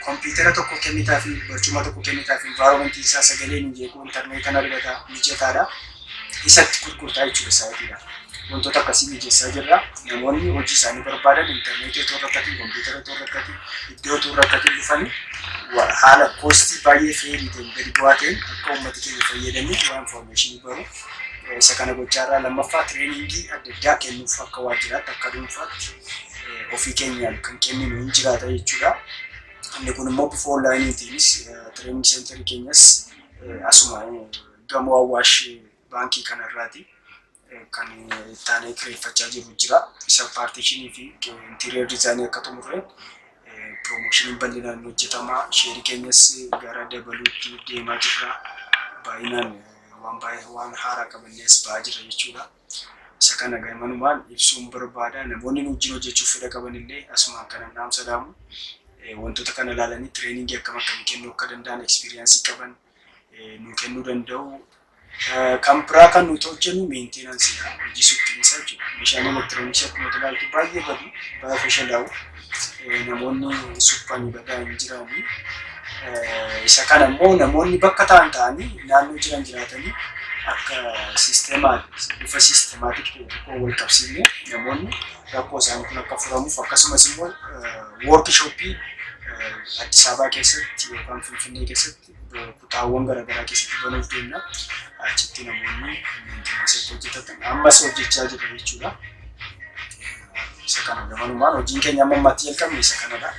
Kompiitara tokko kennitaa fi barcuma tokko kennitaa fi environment isaa, sagalee hin jeequ, intarneetan argata, mijataadha. Isatti gurgurtaa jechuudha saayitiidha. Wantoota akkasii mijeessaa jirra. Namoonni hojii isaanii barbaadan intarneetii otoo hin rakkatiin, kompiitara otoo hin rakkatiin, iddoo otoo hin rakkatiin dhufanii haala costii baay'ee fairii ta'een, gadi bu'aa ta'een, akka uummati keenya fayyadamee waa informationii baru isa kana gochaa irraa. Lammaffaa, trainingii adda addaa kennuuf akka waajjiraatti, akka dhuunfaatti ofii keenyaan kan kenninu hin jiraata jechuudha. Inni kun immoo bifa onlineiitiinis training centerii keenyas asuma gamoo Awwaash Baankii kanarraati kan ittaanee kireeffachaa jiru jira. Isa partitionii fi interior designii akka xumurreen promotioniin bal'inaan hojjetama. Shareii keenyas gara dabaluutti deemaa jirra. Baay'inaan waan baay'ee waan haaraa qabannee as ba'aa jirra jechuudha. Isa kana gamanumaan ibsuun barbaada. Namoonni nu wajjin hojjechuuf fedha qaban illee asumaan kanan dhaamsa dhaamu. Wantoota kana ilaalanii trainingii akkam akkamii kennuu akka danda'an, experienceii qaban nu kennuu danda'u. Kan biraa kan nuti hojjennu maintenanceiidha. Hojii suphiinsaa jechuudha. Meeshaaleen elektirooniksii akkuma ilaaltu baay'ee badu, baay'ee fashalaa'u. Namoonni suphanii badaa hin jirani. Isa kana immoo namoonni bakka ta'an ta'anii, naannoo jiran jiraatanii, akka systemaa, bifa systematic ta'e tokko wal qabsiifnee namoonni rakkoo isaanii kun akka furamuuf, akkasumas immoo workshopii Addis Ababaa keessatti yookaan Finfinnee keessatti kutaawwan garaagaraa keessatti banuuf deemna. Achitti namoonni maintenanceii akka hojjetatan ammas hojjechaa jirra jechuudha. Isa kana gamanumaan hojiin keenya amma ammaatti jalqabne isa kanadha.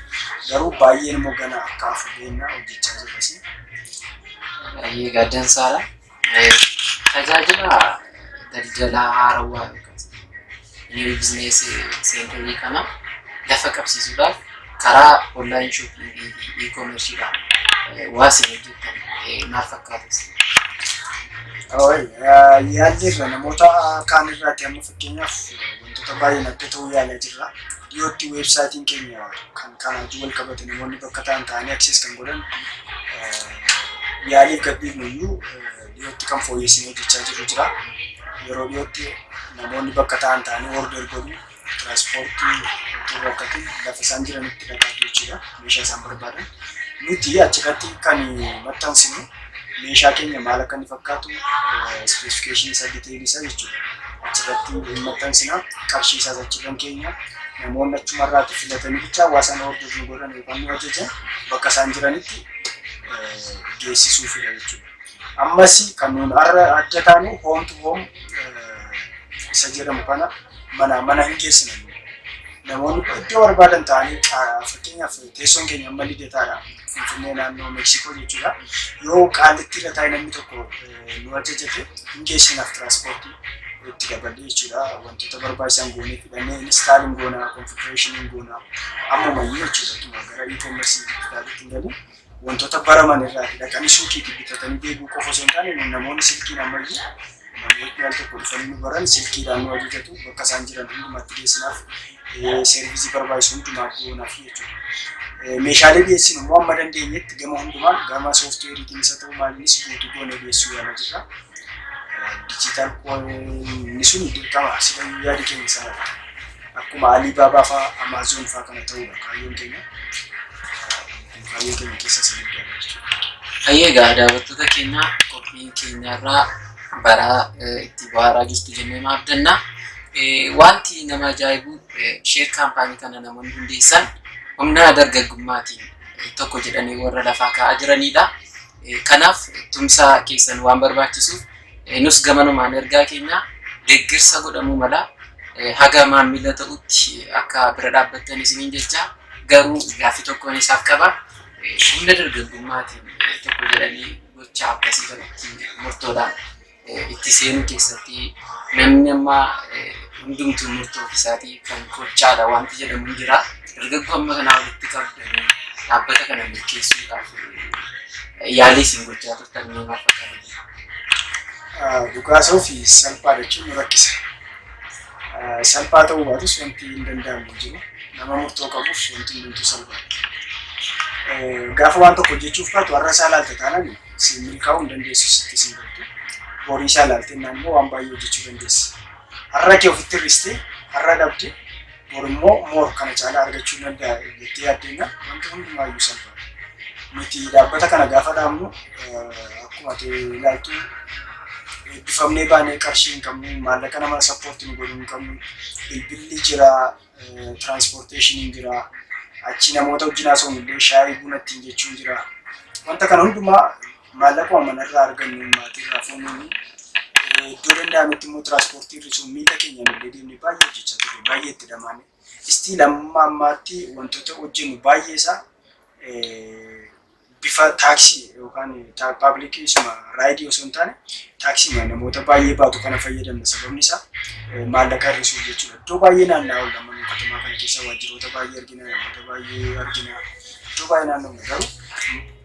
Garuu baay'een immoo gana akka hafu beekna, hojjechaa jirras. Baay'ee gaaddansaadha. Tajaajila daldalaa haarawaa yookaan new business centerii kana lafa qabsiisuudhaaf karaa online shoppingii fi e-commerceiidhaan waa isin hojjettan maal fakkaata? Yaalli irra namoota kaan irraati amma fakkeenyaaf wantoota baay'een adda ta'uu yaalaa jirra. Dhiyootti websiteiin keenya kan kana wajjin wal qabate namoonni bakka ta'an ta'anii access kan godhan yaaliif gadhiifnu iyyuu dhiyootti kan fooyyessinee hojjechaa jirru jira. Yeroo dhiyootti namoonni bakka ta'an ta'anii order godhu, tiraanspoortii otoo rakkatin lafa isaan jiranitti dhaqaaf jechuudha meeshaa isaan barbaadan. Nuti achirratti kan maxxansinu meeshaa keenya maal akka inni fakkaatu, specificationii isaa, detailii isaa jechuudha. Achirratti hin maxxansina, qarshii isaas achirran keenya, namoonni achumarraati filatanii bichaa waa isaan order nu godhan yookaan nu ajajan bakka isaan jiranitti geessisuufidha jechuudha. Ammas kan nuun har'a adda taanu home to home isa jedhamu kana, mana mana hin geessina. Namoonni iddoo barbaadan ta'anii, fakkeenyaaf teessoon keenya amma Lidataadha. Finfinnee naannoo Meeksikoo jechuudha. Yoo Qaallitti irra taa'e namni tokko nu ajajate hin geessinaaf, tiraanspoortii itti daballee jechuudha. Wantoota barbaachisan goonee fidannee installiin goona, configurationiin goona. Ammumayyuu jechuudha gara e-commerce digital'itti hin galin wantoota baraman irraa dhaqanii suuqiitti bitatanii deebi'uu qofa osoo hin taane, namoonni silkiin ammayyuu namoonni al tokko dhufanii nu baran silkiidhaan nu ajajatu, bakka isaan jiran hundumaatti geessinaaf, serviceii barbaachisu hundumaa goonaaf jechuudha. Meeshaalee dhiyeessinu immoo amma dandeenyetti gama hundumaan, gama softwareiitiin isa ta'u maaliinis, guutuu goonee dhiyeessuu yaalaa jirra. Digital inni sun dirqama silayyuu yaadi keenya sanadha. Akkuma Alibaabaa fa'aa, Amaazon fa'aa kana ta'uudha kaayyoon keenya. Kaayyoo keenya keessa isa guddaadha jechuudha. Hayyee, egaa daawwattoota keenya, qophii keenyarraa baraa itti bohaaraa jirtu jennee maaf abdanna. Wanti nama ajaa'ibu share company kana namoonni hundeessan humna dargaggummaatiin tokko jedhanii warra lafaa kaa'aa jiranidha. Kanaaf tumsa keessan waan barbaachisuuf nus gamanumaan ergaa keenya deeggarsa godhamuu mala haga maamila ta'utti akka bira dhaabbattan isiniin jecha. Garuu gaaffii tokkoon isaaf qaba. Humna dargaggummaatiin tokko jedhanii gochaa akkasii kanatti murtoodhaan itti seenuu keessatti namni amma hundumtuu murtoo ofiisaatii kan gochaadha wanti jedhamu hin jira. Dargaggoo amma kanaa walitti qabdanii dhaabbata kana milkeessuudhaaf yaalii isin gochaa turtan mee maal fakkaata? Dhugaa fi salphaa jechuun nu rakkisa. Salphaa ta'uu baatus wanti hin danda'amne hin jiru. Nama murtoo qabuuf wanti hundumtuu salphaadha. Gaafa waan tokko hojjechuuf kaatu har'a isaa ilaalte taanaan si milkaa'uu hin dandeessu, sitti sin galtu. Borii isaa ilaalte immoo waan baay'ee hojjechuu dandeessa. Har'a kee ofitti hir'istee har'a dhabde, bor immoo more kana caalaa argachuu danda'a jettee yaaddeenna wanti hundumaayyuu salphaadha. Nuti dhaabbata kana gaafa dhaabnu, akkuma ati ilaaltu, eebbifamnee baanee qarshii hin qabnu, maallaqa nama support nu godhuu hin qabnu, bilbilli jira, transportationiin jira, achi namoota wajjin haasofnu illee shaayii buna ittiin jechuun jira. Wanta kana hundumaa maallaquma manarraa argannu, maatiirraa fuunuun, iddoo danda'ametti immoo tiraanspoortii hir'isuun, miila keenyaan illee deemnee baay'ee hojjechaa turre, baay'ee itti dhamaane. Still amma ammaatti wantoota hojjennu baay'ee isaa bifa taaksii yookaan public isuma ride osoo hin taane taaksii namoota baay'ee baatu kana fayyadamna. Sababni isaa maallaqa hir'isuuf jechuudha. Iddoo baay'ee naanna'aa oolla. Amma katamaa kana keessa waajjiroota baay'ee argina, namoota baay'ee argina. Iddoo baay'ee naannofna, garuu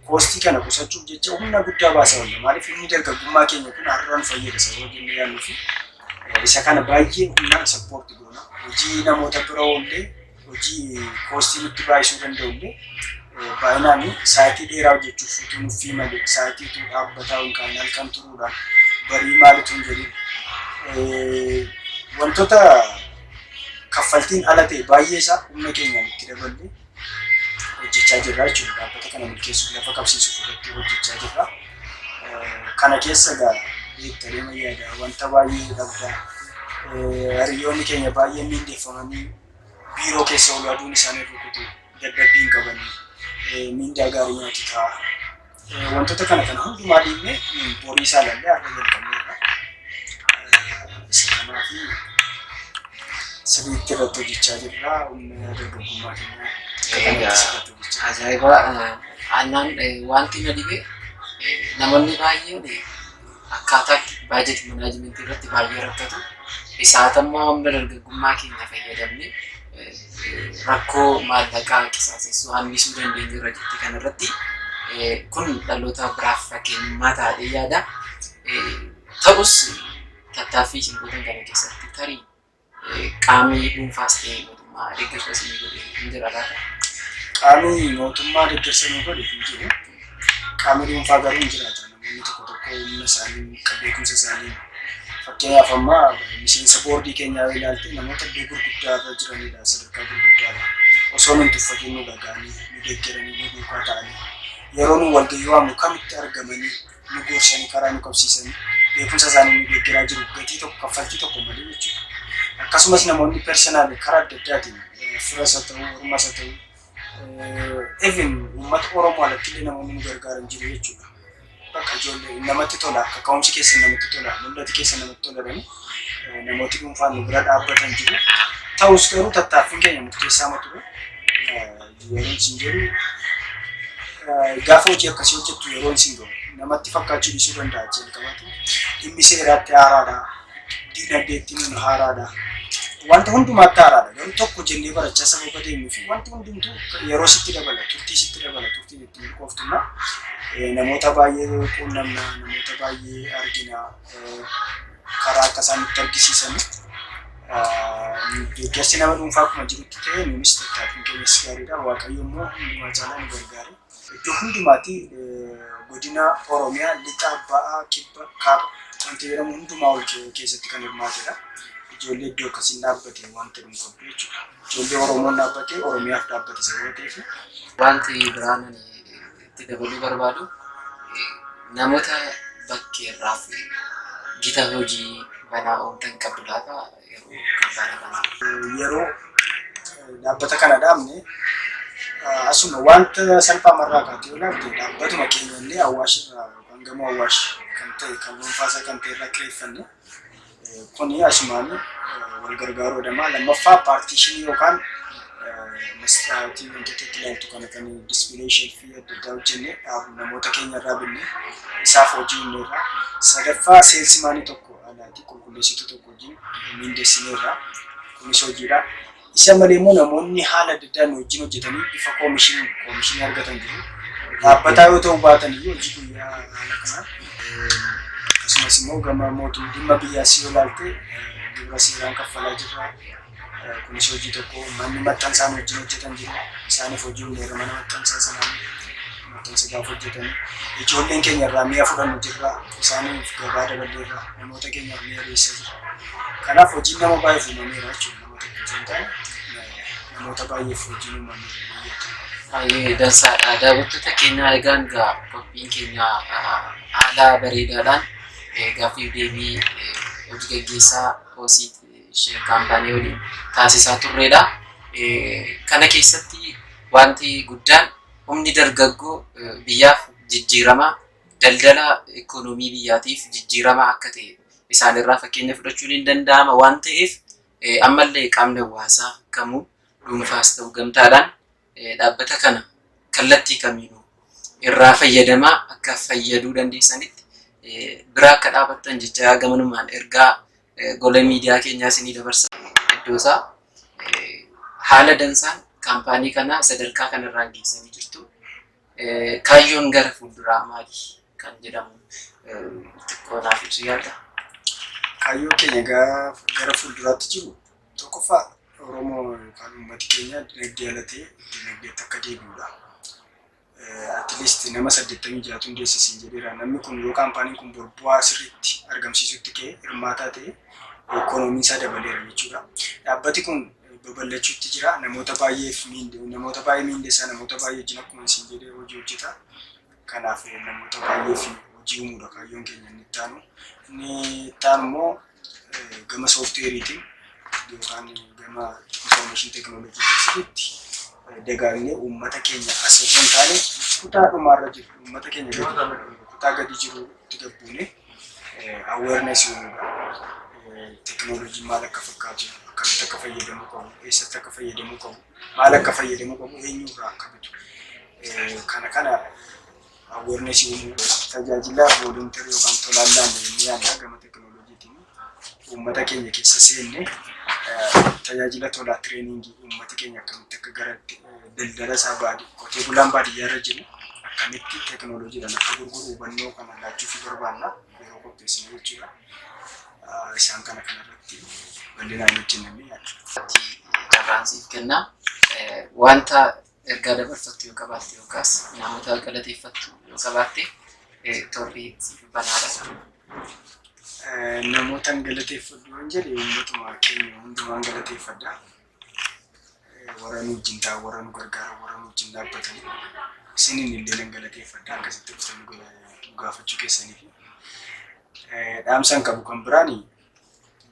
cost kana qusachuuf jecha humna guddaa baasaa oolla. Maaliif? Inni dargaggummaa keenya kun har'a nu fayyada sababa jennee yaadnuu fi isa kana baay'ee humnaan support goona. Hojii namoota bira oollee, hojii cost nutti baay'isuu danda'u illee, baay'inaan sa'aatii dheeraa hojjechuuf utuu nuffii malee, sa'aatii utuu dhaabbataa hin kaane, halkan turuudhaan, barii maalitu hin jedhin, wantoota kaffaltiin ala ta'e baay'ee isaa humna keenyaan itti daballee hojjechaa jirra jechuudha. Dhaabbata kana milkeessuuf, lafa qabsiisuuf irratti hojjechaa jirra. Kana keessa egaa beektanii yaada wanta baay'ee dhabdaa. Hiriyoonni keenya baay'een miindeeffamanii biiroo keessa oolu, aduun isaanii rukutu, dadhabbii hin qabanii, miindaa gaarii nyaatu ta'a. Wantoota kana kana hundumaa dhiibnee borii isaa ilaallee har'a jalqabneerra. Isa kanaa fi sirriitti irratti hojjechaa jirra. Humna dargaggummaa keenyaa akka kanatti sirriitti hojjechaa jirra. Ajaa'iba! Aannan wanti na dhibe, namoonni baay'een akkaataa budget management irratti baay'ee rakkatu. Isaatammoo humna dargaggummaa keenya fayyadamne rakkoo maallaqaa qisaasessuu hambisuu dandeenyu irra jirti. Kanarratti kun dhaloota biraaf fakkeenyummaa ta'ee yaada. Ta'us tattaaffii isin gootan kana keessatti tarii qaamni dhuunfaas ta'e mootummaa deeggarsa isinii godhe hin jira laata? Qaamni mootummaa deeggarsa nu godhe hin jiru. Qaamni dhuunfaa garuu hin jiraata. Namoonni tokko tokko humna isaanii, beekumsa isaanii, fakkeenyaaf amma miseensa boordii keenyaa yoo ilaalte, namoota iddoo gurguddaa irra jiranidha, sadarkaa gurguddaadha. Osoo nun tuffatiin nu dhaga'anii, nu deeggaranii, nu duukaa ta'anii, yeroo nu walgahii waamnu kamitti argamanii, nu gorsanii, karaa nu qabsiisanii, beekumsa isaanii nu deeggaraa jiru, gatii tokko, kaffaltii tokko malee jechuudha. Akkasumas namoonni personal karaa adda addaatiin firas haa ta'u, ormas haa ta'u, even uummata Oromoo alatti illee namoonni nu gargaaran jiru jechuudha. Bakka ijoollee namatti tola, akka ka'umsi keessan namatti tola, mul'ati keessan namatti tola jedhanii namooti dhuunfaan nu bira dhaabbatan jiru. Ta'us garuu tattaaffiin keenya murteessaa ma ture. Yeroon isin jedhu, gaafa hojii akkasii hojjettu yeroon isin gahu namatti fakkaachuu dhiisuu danda'a jalqabaatu. Dhimmi seeraatti haaraadha. Dinagdeetti nun haaraadha. Wanta hundumaatti haaraadha. Garuu tokko jennee barachaa sababa deemnuu fi wanti hundumtuu yeroo sitti dabala, turtii sitti dabala, turtii itti milkooftunna. Namoota baay'ee quunnamna, namoota baay'ee argina, karaa akka isaan nutti argisiisanii. Deeggarsi nama dhuunfaa akkuma jirutti ta'e, nunis tattaaffiin keenyas gaariidha. Waaqayyo immoo hundumaa caalaa nu gargaare. Iddoo hundumaatti, godina Oromiyaa lixa, ba'aa, kibba, kaaba wanti jedhamu hundumaa ol keessatti kan hirmaatedha. Ijoollee iddoo akkasiin dhaabbate wanta dhuun qabdu jechuudha. Ijoollee Oromoon dhaabbate, Oromiyaaf dhaabbate sababa ta'eef. Wanti biraan ani itti dabaluu barbaadu, namoota bakkeerraaf gita hojii banaa oomtan qabdu laata yeroo kaampaanii kanaa? Yeroo dhaabbata kana dhaabne, asuma wanta salphaa marraa kaatee yoo ilaalte, dhaabbatuma keenya illee Awwaash irraa yookaan gamoo Awwaash kan ta'e, kan dhuunfaasaa kan ta'e irraa kireeffanne. Kuni asumaan wal gargaaruu jedhama. Lammaffaa, partition yookaan mastaawotii wantoota itti ilaaltu kana kan display shelf adda addaa hojjenne dhaabu namoota keenya irraa binne, isaaf hojii humneerra. Sadaffaa, salesman tokko alaati qulqulleessituu tokko wajjin miindeessineerra. Kunis hojiidha. Isa malee immoo namoonni haala adda addaan wajjin hojjetanii bifa commission argatan jiru. Dhaabbataa yoo ta'u baatan iyyuu hojii guyyaa haala kanaan. Akkasumas immoo gama mootummaa dhimma biyyaas yoo ilaalte, gibira seeraan kaffalaa jirra. Kunis hojii tokko. Manni maxxansaa nu wajjin hojjetan jiru. Isaaniif hojii uumneerra mana maxxansaa sanaan maxxansa gaafa hojjetan. Ijoolleen keenya irraa mi'a fudhannu jirra. Isaaniif gabaa daballeerra. Namoota keenyaaf mi'a dhiyeessaa jirra. Kanaaf hojiin nama baay'eef uumameera jechuudha. Nama tokko osoo hin taane namoota baay'eef hojiin uumameera biyya. Baay'ee dansaadha. Daawwattoota keenya, egaan gaa qophiin keenya haala bareedaadhaan gaaffiif deebii hojii gaggeessaa Oosiit Share Company waliin taasisaa turredha. Kana keessatti wanti guddaan humni dargaggoo biyyaaf jijjiirama, daldala ikoonoomii biyyaatiif jijjiirama akka ta'e isaanirraa fakkeenya fudhachuun hin danda'ama waan ta'eef, ammallee qaamni hawaasaa kamuu dhuunfaas ta'u gamtaadhaan dhaabbata kana kallattii kamiinuu irraa fayyadamaa akka fayyaduu dandeessanitti bira akka dhaabattan jecha gamanumaan ergaa gola miidiyaa keenyaa isinii dabarsa. Iddoo isaa haala dansaan kaampaanii kana sadarkaa kanarraan geessanii jirtu. Kaayyoon gara fuulduraa maali kan jedhamu xiqqoo naaf ibsu yaadda? Kaayyoo keenya gara fuulduraatti jiru, tokkoffaa Oromoo yookaan uummati keenya dinagdee alatee dinagdeetti akka deebi'udha. At least nama 86tu hundeesse siin jedheera. Namni kun yoo kaampaaniin kun bor bu'aa sirriitti argamsiisutti ka'e, hirmaataa ta'e, ikoonomiin isaa dabaleera jechuudha. Dhaabbati kun babal'achuutti jira. Namoota baay'eef, namoota baay'ee miindeessaa, namoota baay'ee wajjin akkuma isin jedhee hojii hojjeta. Kanaaf namoota baay'eef hojii uumuudha kaayyoon keenya inni itti aanu. Inni itti aanu immoo gama sooftiweeriitiin yookaan gama information technology sirriitti dagaagnee uummata keenya as osoo hin taane kutaa dhumaarra jiru, uummata keenya gadi, kutaa gadi jiru itti gabbuune awareness uumuudha. Teknooloojiin maal akka fakkaatu, akkamitti akka fayyadamuu qabu, eessatti akka fayyadamuu qabu, maal akka fayyadamuu qabu, eenyurraa akka bitu. Kana awareness uumuu, tajaajila volunteer yookaan tolaan laanne jennee yaadna. Gama teknooloojiitiin uummata keenya keessa seenne tajaajila tolaa, training, uummati keenya akkamitti akka gara daldala isaa baadii, qotee bulaan baadiyyaa irra jiru akkamitti teknooloojiidhaan akka gurguru hubannoo kana laachuufii barbaanna yeroo qopheessine jechuudha. Isaan kana kanarratti bal'inaan hojjennamee yaadna. Carraan siif kenna. Wanta ergaa dabarfattu yoo qabaatte yookaas namoota galateeffattu yoo qabaatte, torri siif banaadha. Namootaan galateeffadhu yoon jedhe, uummatuma keenya hundumaan galateeffadha. Warra nu wajjin ta'an, warra nu gargaaran, warra nu wajjin dhaabbatan, isiniin illee nan galateeffadha akkasitti dhuftanii nu gaafachuu keessanii fi dhaamsan qabu kan biraan,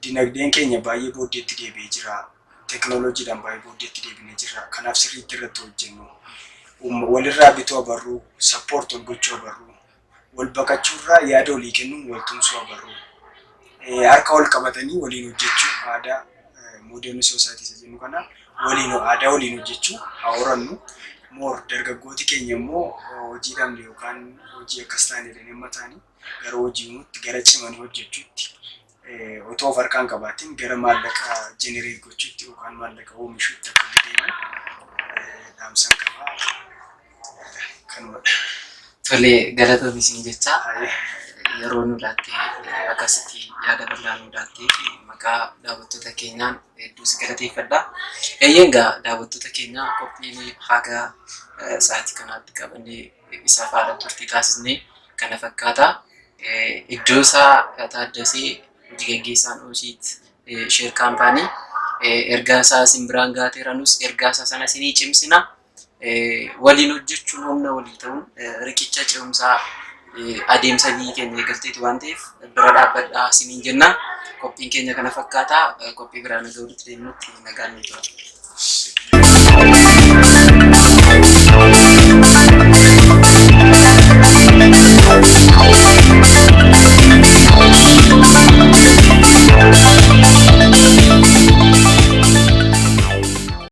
dinagdeen keenya baay'ee booddeetti deebi'ee jira. Teknooloojiidhaan baay'ee booddeetti deebinee jira. Kanaaf sirriitti irratti hojjennu. Walirraa bituu abarruu, support wal gochuu abarruu, wal baqachuurraa yaada walii kennuun wal tumsuu abarruu. Harka wal qabatanii waliin hojjechuu, aadaa modern society isa jennu kana waliin, aadaa waliin hojjechuu haa horannu. More dargaggooti keenya immoo hojii dhabne yookaan hojii akkas taane jedhanii amma ta'anii gara hojii uumuutti, gara cimanii hojjechuutti, otoo of harkaan qabaatiin gara maallaqa generate gochuutti yookaan maallaqa oomishuutti akka deeman dhaamsan qabaa. Kanumadha. Tole, galatoomi siin jecha. Yeroo nu laattee, akkasitti yaada bal'aa nu laattee, maqaa daawwattoota keenyaan hedduu si galateeffadha. Eeyyeen egaa daawwattoota keenya, qophiin haga sa'aatii kanaatti qabannee isa faana turtii taasisnee kana fakkaata. Iddoo isaa Taaddasee, hojii gaggeessaan Oosiit Share Company, ergaa isaa isin biraan gaateera. Nus ergaa isaa sana isinii cimsina. Waliin hojjechuun, humna walii ta'uun riqicha ce'umsaa adeemsa biyyi keenya eegalteetu waan ta'eef bira dhaabbadhaa isiniin jenna. Qophiin keenya kana fakkaata. Qophii biraa naga walitti deemnutti nagaan nu tura.